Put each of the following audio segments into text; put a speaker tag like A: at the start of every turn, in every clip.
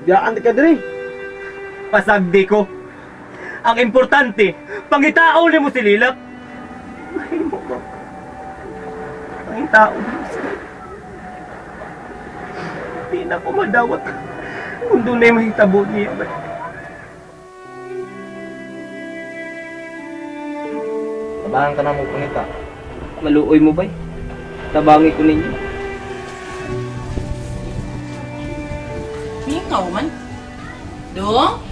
A: Diyaan ka diri.
B: Pasagdi ko. Ang importante, pangitao nimo si Lilak. Mahimo ba? Pangitao nimo si Lilak. Di na ko madawat kung dunay mahitabo niya ba.
A: Tabangan ka na mo pangita.
B: Maluoy mo bay? Tabangi ko ninyo.
C: Mingaw man. Dong?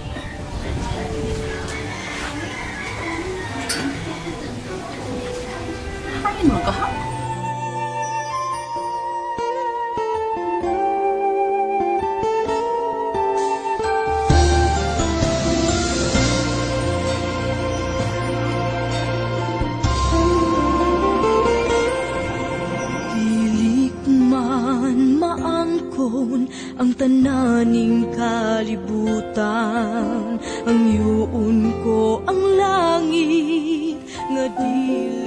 C: Hain mo ka ha?
D: Pilik man maangkon ang tananing kalibutan, ang yuon ko ang langit nga dili.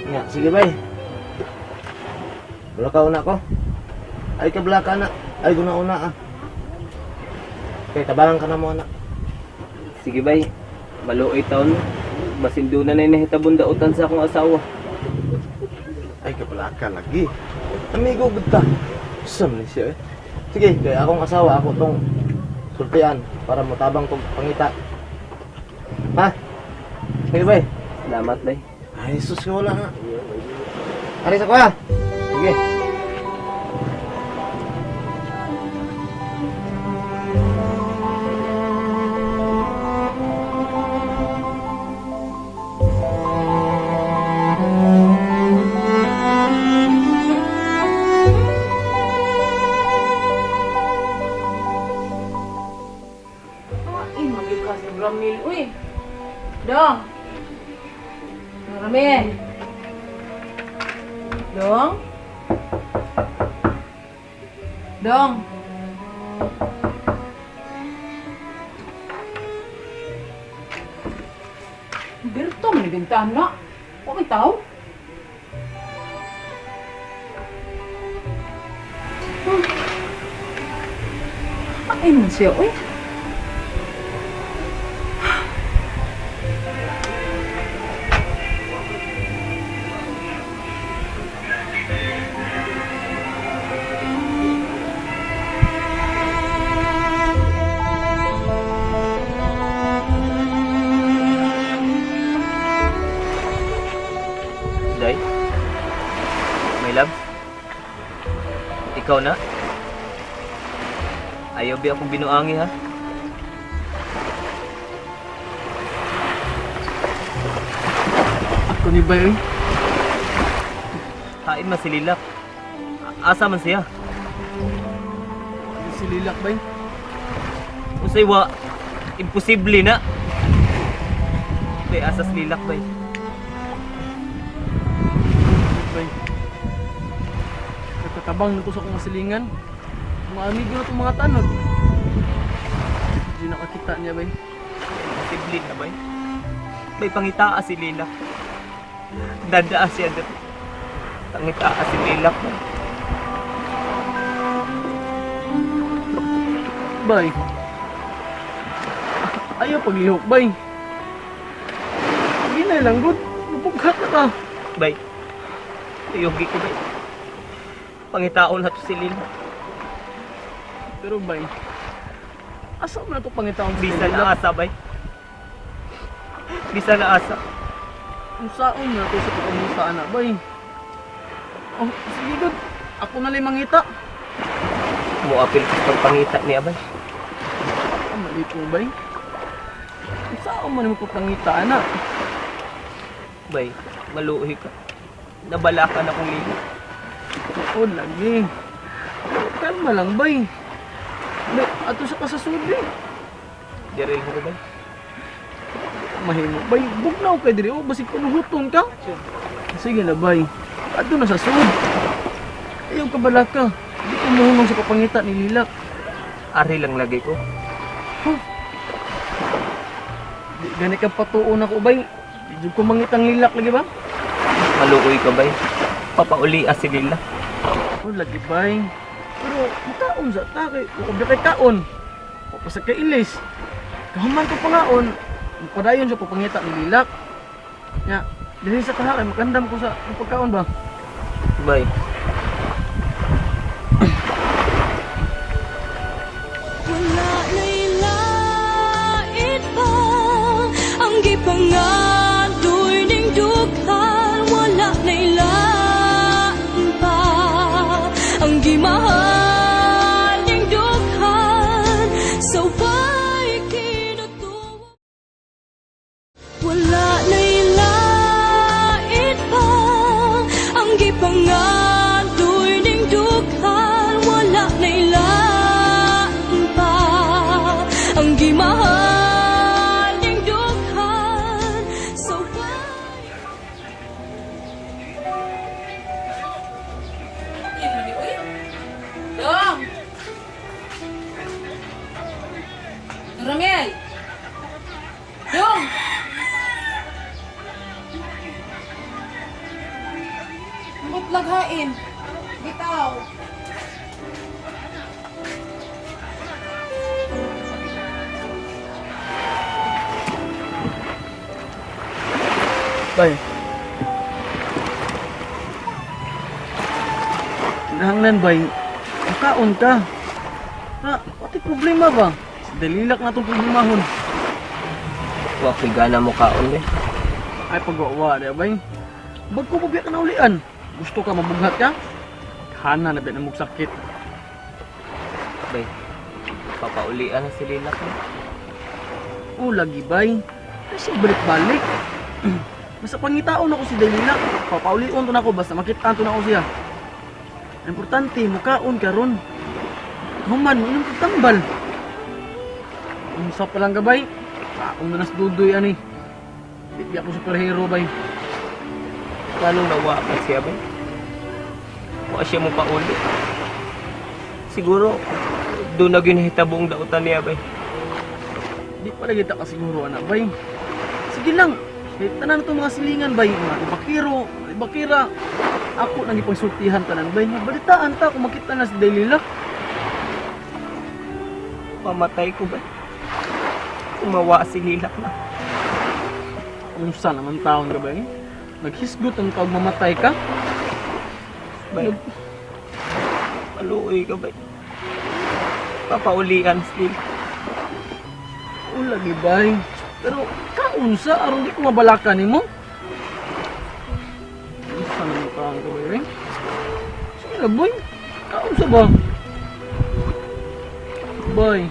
A: Nga, sige bay. Wala ka una ko. Ay kabla ka na. Ay guna una ah. Okay, tabangan ka na mo anak.
B: Sige bay, maluoy taon mo. Basin doon na na nahitabon dautan sa akong asawa.
A: Ay kabla ka lagi. Amigo gud ta. Sam ni siya eh. Sige, kay akong asawa ako tong sultian para motabang kog pangita. Ha? Sige bay.
B: Salamat bay.
A: Ay sus ko wala na. Ari sa kuya. Sige.
C: Ay, magyud ka sa Ramil. Uy! Dong! Ramil! Dong? Dong! Berto man ibintahan na. Huwag may tao. Ay, man siya, uy.
B: Day? My love? Ikaw na? Ayaw ba akong binuangi ha?
E: Ako ni Bay, oy.
B: Hain man si Lilak. Asa man siya?
E: Di si Lilak, Bay.
B: Usay wa, imposible na. Bay, asa si Lilak bay.
E: Bay. Nagkatabang na to sa akong masilingan. Mga amigo na itong mga tanod. Hindi nakakita niya, Bay.
B: Imposible na bay. Bay, pangitaa si Lilak. Dadaa siya dito. Pangitaa si Lilak bay.
E: Bay. Ayaw paglihok, Bay. Hindi na lang, good. Mapughat na ka.
B: Bay, tuyugi ko bay. Pangitaon na to si Lilak.
E: Pero, Bay, asa mo na ito pangitaon si
B: Bisa na
E: Lilak?
B: asa bay. Bisa na asa.
E: Ang saon na ito sa pagkamusta, anak, Bay. Oh, sige, good. Ako na lang mangita.
B: Muapil ko sa pagpangita niya bay.
E: Ah, mali po bay. Saan man mo pagpangita, anak?
B: Bay, maluhi ka. Nabalakan akong Lila.
E: Oo, lagi. Kalma lang, bay. Bay, ato sa kasasudi.
B: Diril ko bay.
E: Mahimo. Bay, bugnaw kay diri. Oh, basig panuhuton ka. Sige na, bay. Ato na sa sud. Ayaw ka balaka. Di ko muhunong sa papangita ni Lilak.
B: Ari lang lagi ko.
E: Di gani ka patuon ako, bay. Di jud ko mangitang Lilak lagi ba?
B: Maluoy ka bay. Papauli si Lila.
E: Oh, lagi, bay. Pero makaon sa ta kay wa kay kaon. Wa pa sa kay ilis. Kahuman ko pangaon, padayon sa pagpangita ni Lilak. Nya, dili sa kaha kay makandam ko sa pagkaon ba.
B: Bay,
D: Wala na'y lait pa ang gipangadoy ning dughan. Wala na'y lain pa ang gimahal ning dughan. Sa way kinutuwa. Wala na'y lait pa ang gipangadoy ning dughan. Wala na'y lain pa ang gimahal ning dughan. Sa way
C: Dong! Ramel! Dong! Ambot laghain. Bitaw.
E: Bay. Kinahanglan, bay. Makaon ka. Ha, pati problema ba? Si Dalilak na itong problemahon.
B: wa ko'y gana mo kaon bay.
E: Ay, pagwawa, di ba, bay? Bagko pa biya ka na ulian. Gusto ka mabughat ka? Hana na biya na mong sakit.
B: Bay, papaulian na si Lila ko.
E: Oh, lagi, bay. Ay, siya balik-balik. Basta pangitaon ako si Dalilak. Papaulion to na ako, basta makitaan to na ako siya. Importante, mukaon ka ron. Human, mo inom kag tambal. Unsa pa lang ka, bay? Akong nanas dudoy, ani. Di di ako superhero, bay.
B: Paano nawa ka siya bay? Wa siya mo pauli. Siguro, doon na ginahitabong dautan niya bay.
E: Di pa lagi ta kasiguro, anak, bay. Sige lang. Kahit tanan itong mga silingan, bay. Mga ibakiro, mga ibakira. Ako nang ipagsultihan tanan, bay. Mabalitaan ta kung makita na si Dalila.
B: Pamatay ko bay. Umawa si Lila na.
E: Unsa naman taon ka, bay? Naghisgot ang tawag mamatay ka?
B: Bay, maluoy ka bay. Papaulian si Lila.
E: O lagi, bay. Pero kaunsa aron di ko mabalaka nimo. Unsa naman taon ka, bay? Eh? Sige na, boy. Kaunsa ba? Bay.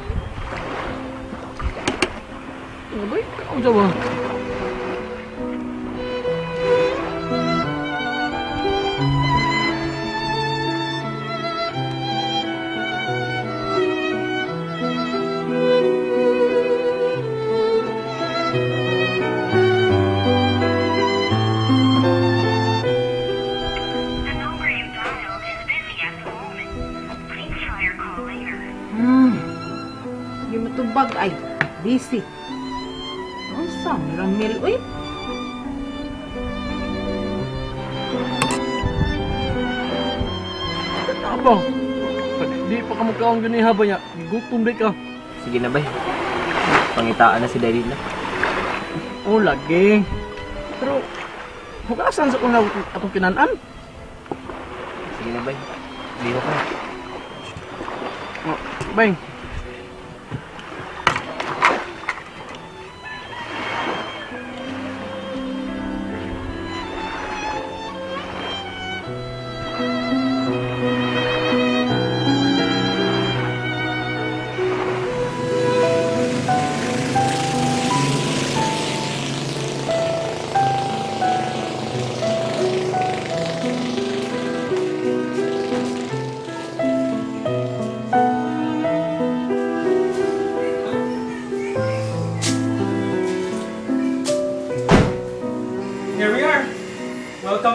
E: Ano, bay? Kaunsa ba?
F: The number you dialed is busy at the moment. Please try your call later.
C: Di matubag ay. Busy. Unsa ni Ramil uy?
E: Tama. Di pa ka magkaon ganiha ba niya? Gutom di ka.
B: Sige na bay. Pangitaan na si Dalila.
E: O lagi. Pero hugasan sa kung atong kinanan.
B: Sige na bay. Di ko ka.
E: Oh, bay.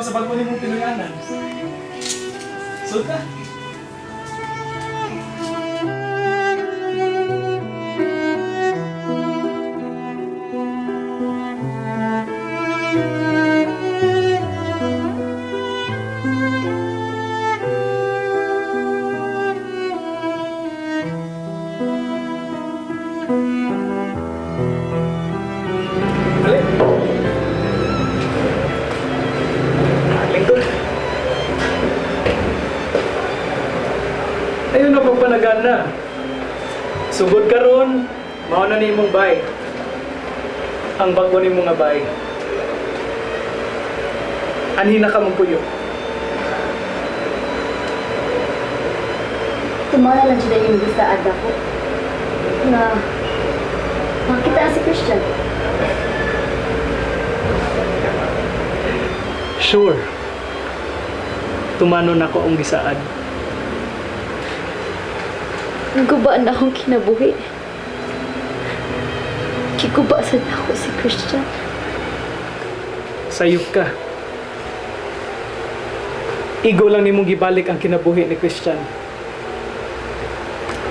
G: Welcome sa bago nimong Pinoyanan. Sud ka. Dali. Lingkod. Ayun na pagpanagan na. Sugod karon, mao na nimong bay. Ang bago nimo nga bay. Anhi na ka mong puyo.
H: Tumala lang siya yung gisaad ako. Na makita si Christian.
G: Sure. Tumano na ko ang gisaad.
H: Nagubaan akong kinabuhi. Kikuba sad ako si Christian.
G: Sayop ka. Igo lang nimong gibalik ang kinabuhi ni Christian.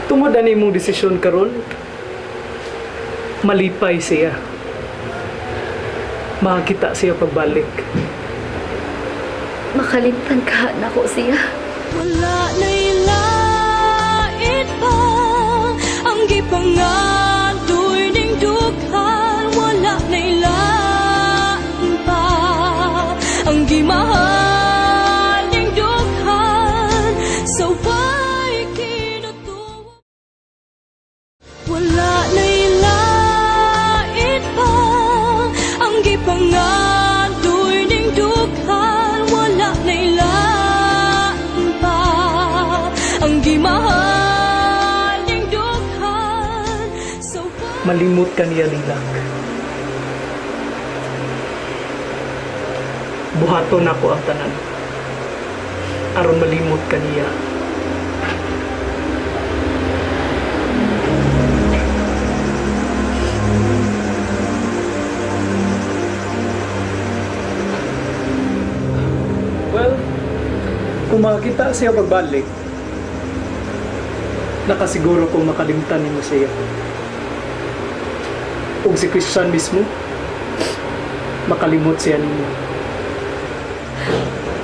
G: Tungod ani imong desisyon karon, malipay siya. Makakita siya pagbalik.
H: Makalimtan ka na ako siya.
D: Wala na'y lait pa ang gipangandoy ning dughan. Wala na'y lain pa ang gimahal ning dughan. Sa way kinutuwa. Wala na'y lait pa ang gipangandoy ning dughan. Wala na'y lain pa ang gimahal ning dughan. Sa way
G: Malimot ka niya, Lilak. Buhaton ako ang tanan. Aron malimot ka niya. Well, kung makakita siya pagbalik, nakasiguro kong makalimtan nimo siya. Ug si Christian mismo, makalimot siya nimo.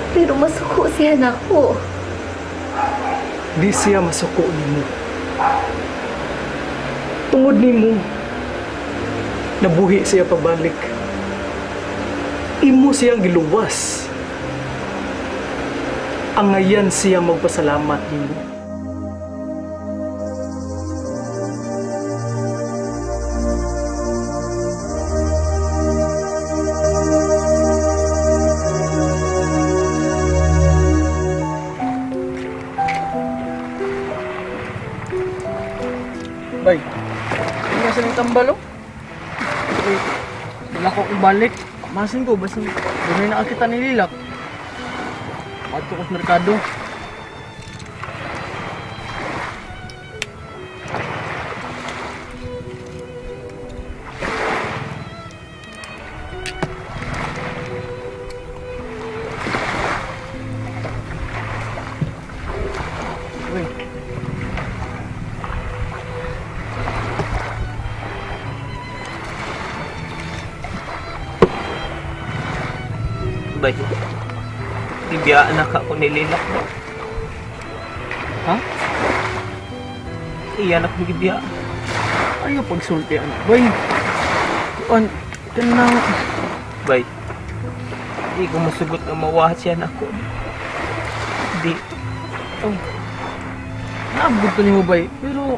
H: Pero masuko siya nako.
G: Di siya masuko nimo. Tungod nimo, nabuhi siya pabalik. Imo siyang giluwas. Angayan siya magpasalamat nimo.
E: Bay, hindi nga sa tambal oh. Uy, wala ko akong balik. Masin ko, basta doon na nakakita ni Lilak. Adto ko sa merkado. Uy,
B: Bay, gibiyaan na ka ko ni Lilak ba?
E: Ha?
B: Iyan akong gibiyaan.
E: Ayaw pagsulti anak, bay. Kuan, kanang
B: Bay, di ko masugot nga mawahat siya nako. Di.
E: Oh. Naabot to nimo bay, pero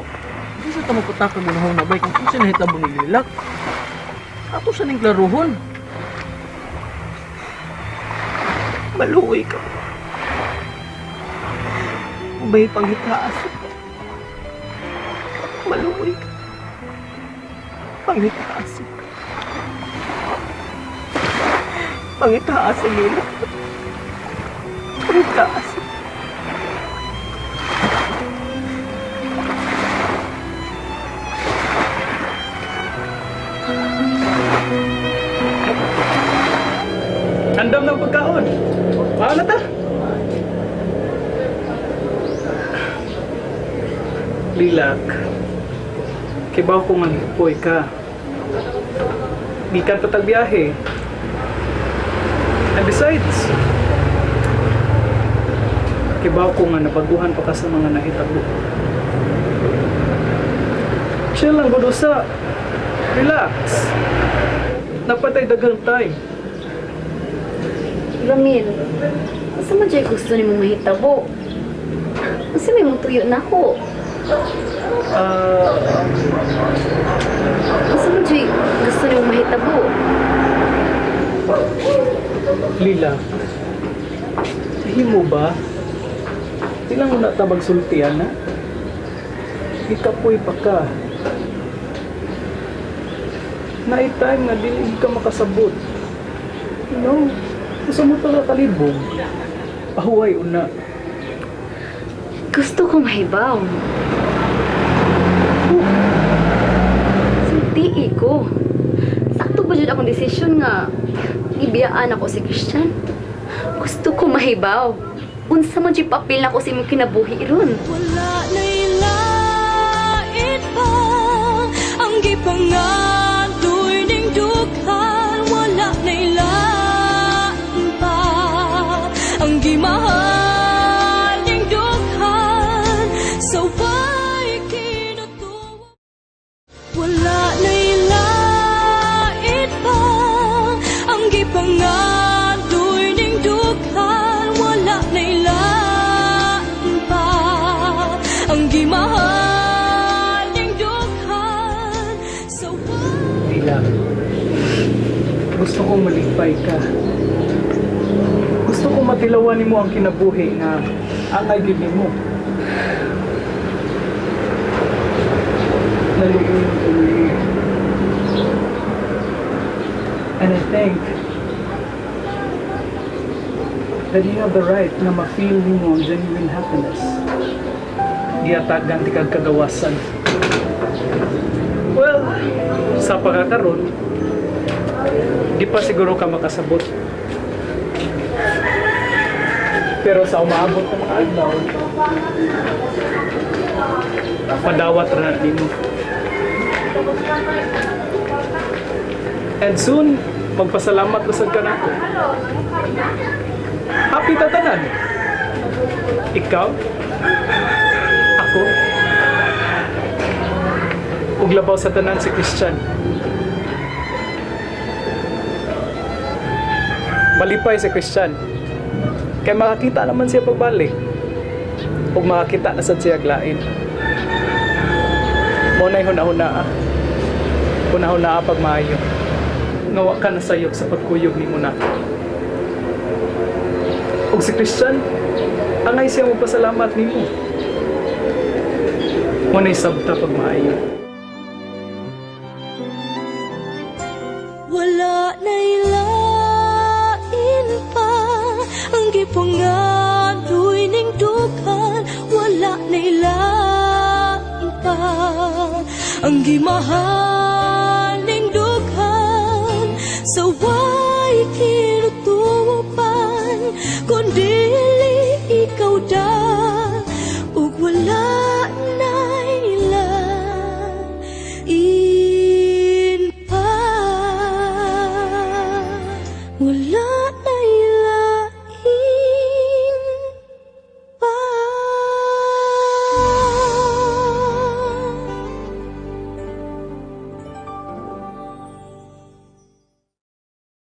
E: di sa tamo patakag unahon na bay kung unsa nahitabo ni Lilak. Ato sa ning klaruhon.
B: Maluoy ka. Bay, panghitaas. Maluoy ka. Panghitaas. Pangitaas si Lila. Pangitaas.
G: Andam ng pagkaon. Lilak, kibaw ko nga gipoy ka. Gikan pa tag biyahe. And besides, kibaw ko nga nabaguhan pa ka sa mga nahitabo. Chill lang gud usa. Relax. Naa pa tay daghang time.
H: Ramil, unsa man jud gusto nimo mahitabo? Unsa may motuyo nako?
G: Ah,
H: Unsa man jud gusto nimo mahitabo?
G: Lila, himo ba? Ilang una ta magsultian na? Ikapoy pa ka. Naay time nga dili ka makasabot. No, gusto mo talaga kalibog. Pahuway una.
H: Gusto ko mahibaw. Sultii ko. Sakto ba jud akong desisyon nga ibiyaan ako si Christian? Gusto ko mahibaw. Unsa man jud papel nako sa imong kinabuhi ron?
D: Wala na'y lain pa ang gipangandoy ning dughan. Wala na'y lain pa ang gimahal ning dughan. Sa way kinutuo, wala na'y lain pa ang gipangandoy ning dughan. Wala na'y lain pa ang gimahal ning dughan. Sa way
G: Lila, gusto kong malipay ka. Gusto kong matilawan nimo ang kinabuhi nga angay gid nimo. Naluoy tuloy. And I think that you have the right na ma-feel nimo ang genuine happiness. Gihatagan ti kag kagawasan. Well, sa pagkakaroon, di pa siguro ka makasabot. Pero sa umaabot ng mga adlaw, padawat ra na nimo. And soon, magpasalamat ra sad ka nako. Happy ta tanan. Ikaw, ako, ug labaw sa tanan si Christian. Malipay si Christian. Kay makakita naman siya pagbalik. Ug makakita na sad siya lain. Mao na'y huna-hunaa. Huna-hunaa pag maayo. Nga wa ka nasayop sa pagkuyog nimo nako. Ug si Christian, angay siya magpasalamat nimo. Mao na'y sabta pag maayo.
D: Wala na'y lain pa ang gipangandoy ning dughan. Wala na'y lain pa ang gimahal ning dughan. Sa way kinutuopan, kun dili ikaw da.